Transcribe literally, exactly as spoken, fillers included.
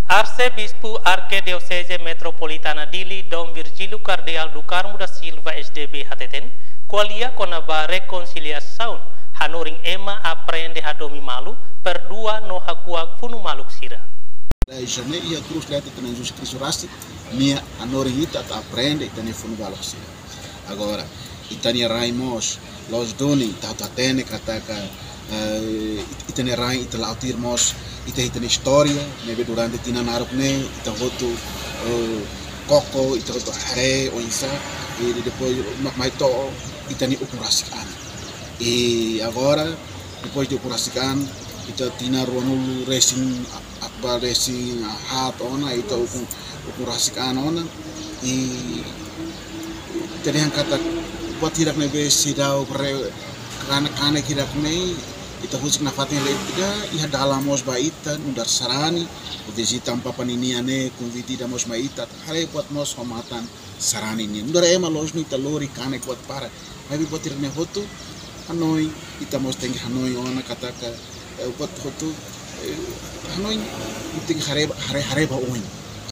Arsebispu Arkidioseze Metropolitana Dili, Dom Virgílio Cardeal do Carmo da Silva, S D B, hateten, ko'alia kona-ba rekonsiliasaun, hanorin ema aprende hadomi malu, perdua no hakuak funu-maluk sira. Iha ne'e iha krús reta ita-nia Jesus Kristu rasik, nia hanorin ita atu aprende ita-nia funu-maluk sira. Agora, ita-nia rain mós, loos duni, ita atu hatene katak, eh, it-, ita-nia rain, ita la'o tuir mós, ita, ita-nia istória, ne'ebé durante tinan naruk ne'e, ita hotu, eh, koko, ita hotu haree, oinsá, i depois mak mai to'o, ita-nia ukun rasik an. I agora, depois de ukun rasik an, ita tinan ruanulu resin, a-, a-, ba resin haat ona, ita ukun, ukun rasik an ona, i ita dehan katak buat hirak ne'ebé seidauk re-, kanek-kanek hirak ne'e, ita husik nafatin leet ida, iha dalan mós ba ita, nu'udar sarani, vizita Amu Papa ninia ne'e, konvite ida mós mai ita, haree buat mós ho matan sarani nian. Nu'udar ema loos duni ita lori kanek buat barak. Maibé buat hirak ne'e hotu, hanoin, ita mós tenke hanoin ona katak, eh, buat hotu, eh, hanoin, ita tenke haree ba, haree, haree ba oin.